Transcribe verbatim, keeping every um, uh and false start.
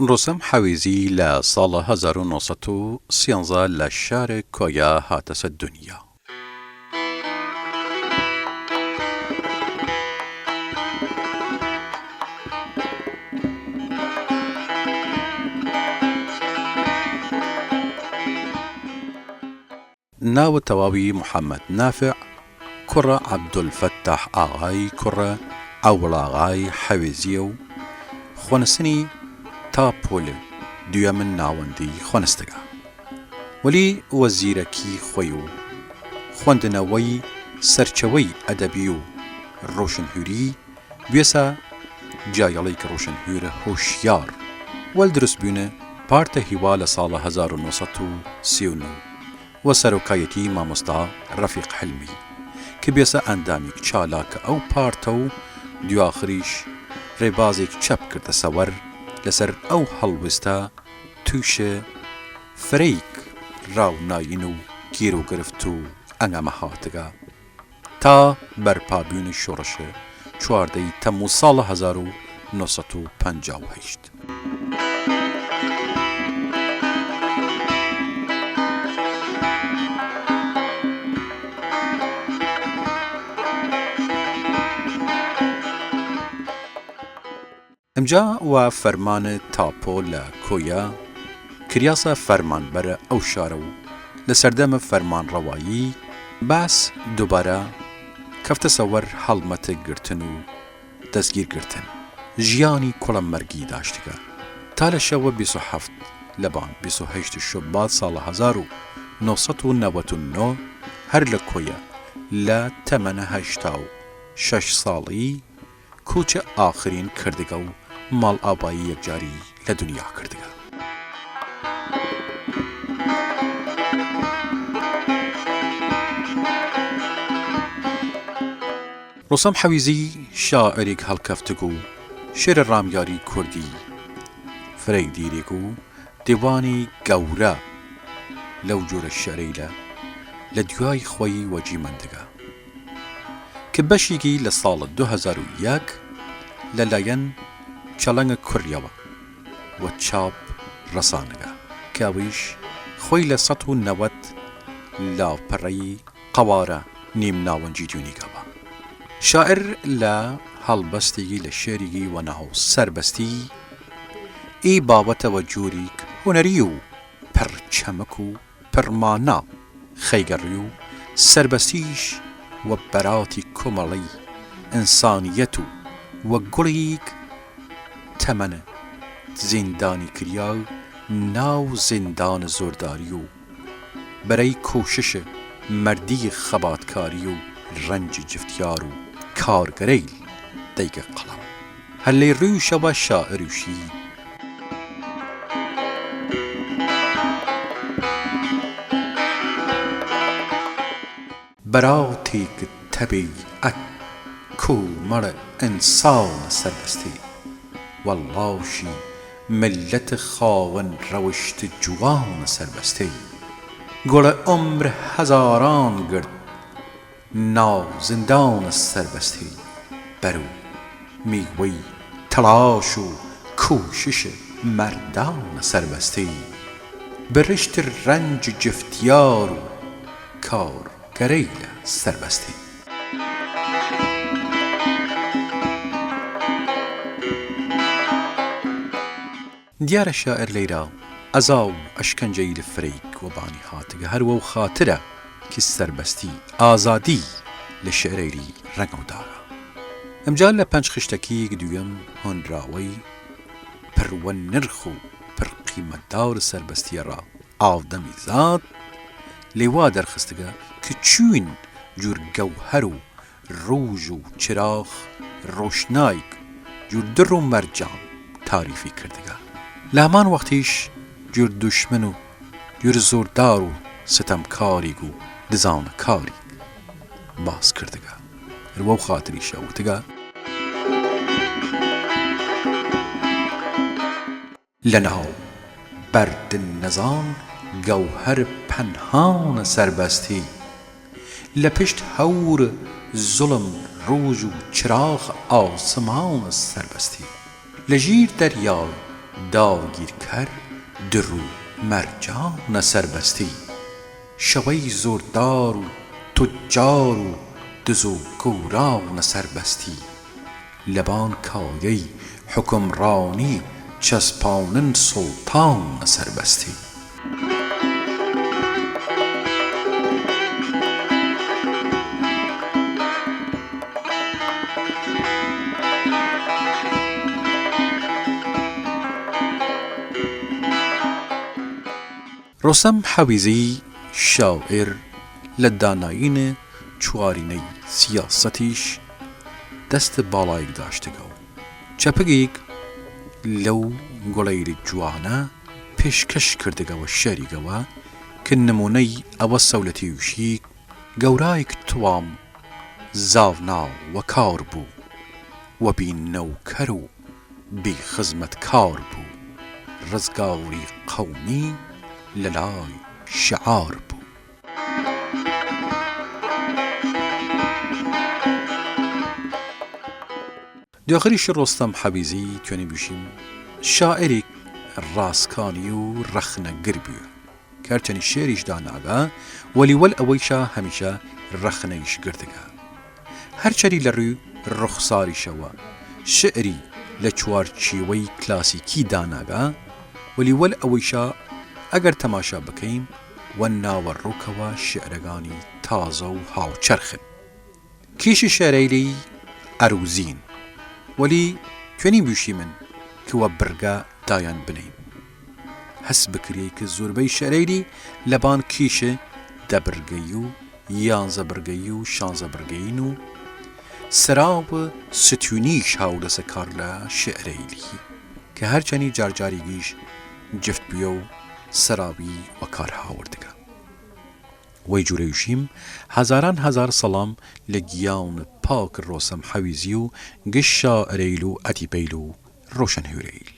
ڕوسەم حەویزی لە ساڵ هەزار و نۆ سەد و سیانزە لە شار کۆیە هاتەسە دونیا. ناو تەواوی محەمەد نافع کوڕە عەبدولفەتاح ئاغای کوڕە عەوڵاغای حەویزیە و خوەنستنی تا پۆل دویەمن ناوەندی خوەنستگە، وەلی وە زیرەکی خوەی و خوەندنەوەی سەرچەوەی ئەدەبی و ڕوشنهویری بویەسە جایەڵیگ ڕوشنهویر هوشیار. وەل دروسبوین پارتە هیوا لە ساڵ هەزار و نۆ سەد و سی و نۆ وە سەرۆکایەتی مامۆستا ڕەفیق حلمی ک بویەسە ئەندامیگ چالاک ئەو پارتە و دواخریش رێبازیگ چەپ کردەسە وەر لەسەر ئەو هەڵویستە تویش فرەیگ راوناین و گیروگرفت و ئەنگەمە هاتگە تا بەرپابوین شۆڕش چواردەی تەموز ساڵ هەزار و نۆ سەد و پەنجا و هەشت. ئمجا وە فەرمان تاپۆ لە کۆیە کریاسە فەرمانبەر ئەو شارە و لە سەردەم فەرمانڕەوایی بەعس دوبارە کەفتەسە وەر هەڵمەت گرتن و دەسگیر گرتن. ژیانی کوڵەمەرگی داشتگە تا لە شەوە بیست و هەفت لەبان بیست و هەشت شوبات ساڵ هەزار و نۆ سەد و نەوەد و نۆ هەر لە کۆیە لە تەمەن هەشتا و شەش ساڵی کووچ ئاخرین کردگە و ماڵئاوایی یەکجاری لە دونیا کردگە. ڕوسەم حەویزی شاعریگ هەڵکەفتگ و شێرە رامیاری کوردی فرەیگ دیریگ و دیوانی گەورا لەو جوورە شێرەیلە لە دویای خوەی وەجی مەندگە ک بەشیگی لە ساڵ دو هەزار و یەک لە لایەن چەڵەنگ کوریەوە وە چاپ رەسانگە ک ئەویش خوەی لە سەد و نەوەد لاپەڕەی قەوارە نیم ناوەنجی دوینیگە بە. شاعر لە هەڵبەستیگی لە شێریگی وە ناو سەربەستی ئی باوەتە وە جووریگ هونەری و پڕ چەمک و پڕ مانا خەیگە ڕوی و سەربەستیش وە بەراتی کومەڵی ئنسانیەت و وە گوڵیگ تەمەن زیندانی کریا و ناو زیندان زورداری و بەرەی کوشش مەردی خەباتکاری و رەنج جفتیار و کارگەرەیل دەیگە قەڵەم. هەر لەی رویشەوە شاعرویشی بەراتیگ تەبیعەت کومەڵ ئنسان سەربەستی، وەڵاشی مللەت خاوەن رەوشت جوان سەربەستی، گوڵ عومر هەزاران گرد ناو زندان سەربەستی، بەر و میوەی تەڵاش و کوشش مەردان سەربەستی، برشت رەنج جفتیار و کارگەرەیل سەربەستی. دیارە شاعر لەیرا ئەزا و ئەشکەنجەیل فرەیگ وەبانی هاتگە، هەر وەو خاترە ک سەربەستی، ئازادی، لە شێرەیلی رەنگەو دارە. ئمجا لە پەنج خشتەکیگ دویەم هۆنراوەی پڕ وە نرخ و پڕ قیمەتدار سەربەستیەڕا ئاودەمیزاد لەیوا دەرخستگە ک چوین جوور گەوهەر و رووژ و چراخ رووشنایگ جوور دڕ و مەرجان تاریفی کردگە. لە هەمان وەختیش جوور دوشمن و جوور زووردار و ستەمکاریگ و دزانەکاریگ باس کردگە. هەر وەو خاتریشە وتگە: لەناو بەرد نەزان گەوهەر پەنهان سەربەستی، لە پشت هەور زوڵم رووژ و چراخ ئاسمان سەربەستی، لە ژیر دەریا داگیرکەر دڕ و مەرجانە سەربەستی، شەوەی زۆردار و توجار و دز و گەورانە سەربەستی، لەبان کایەی حوکمڕانی چەسپانن سوڵتانە سەربەستی. رۆستەم حەویزی شاعر لە دانایین چوارینەی سیاسەتیش دەست باڵایگ داشتگە و چەپگیگ لەو گوڵەیل جوانە پێشکەش کردگە وە شعریگەوە ک نموونەی ئەوەسە و لە تیوشیگ گەورایگ توام زاڤناو وە کار بۊ، وە بی نەوکەر و بی خزمەتکار بۊ، رزگاری قەومی لە لای شعار بۊ. دویاخریش رۆستەم حەویزی توێنی بویشیم شاعریگ راسکانی و رەخنەگر بویە. ک هەرچەنی شعریش داناگە، وەلی وەل ئەوەیشا هەمیشە رەخنەیش گردگە. هەرچەنی لە روی رخساریشەوە شعری لە چوارچیوەی کلاسیکی داناگە، وەلی وەل ئەوەیشا ئەگەر تەماشا بکەیم وە ناوەڕووکەوە شعرەگانی تازە و هاوچەرخن. کیش شعرەیلی ئەروزین، وەلی توێنی بویشیمن ک وە برگە دایان بنەیم. هەس بکریەی ک زووربەی شعرەیلی لەبان کیش دە برگەیی و یانزە برگەیی و شانزە برگەیین و سەراو ستوونیش هاوردەسە کار لە شعرەیلی ک هەرچەنی جارجاریگیش جفت بویە و سەراوی وەکار هاوردگە. وەی جوورەیشیم هەزاران هەزار سەڵام لە گیاون پاک رۆسەم حەویزی و گشت شاعرەیل و ئەدیبەیل و روشنهویرەیل.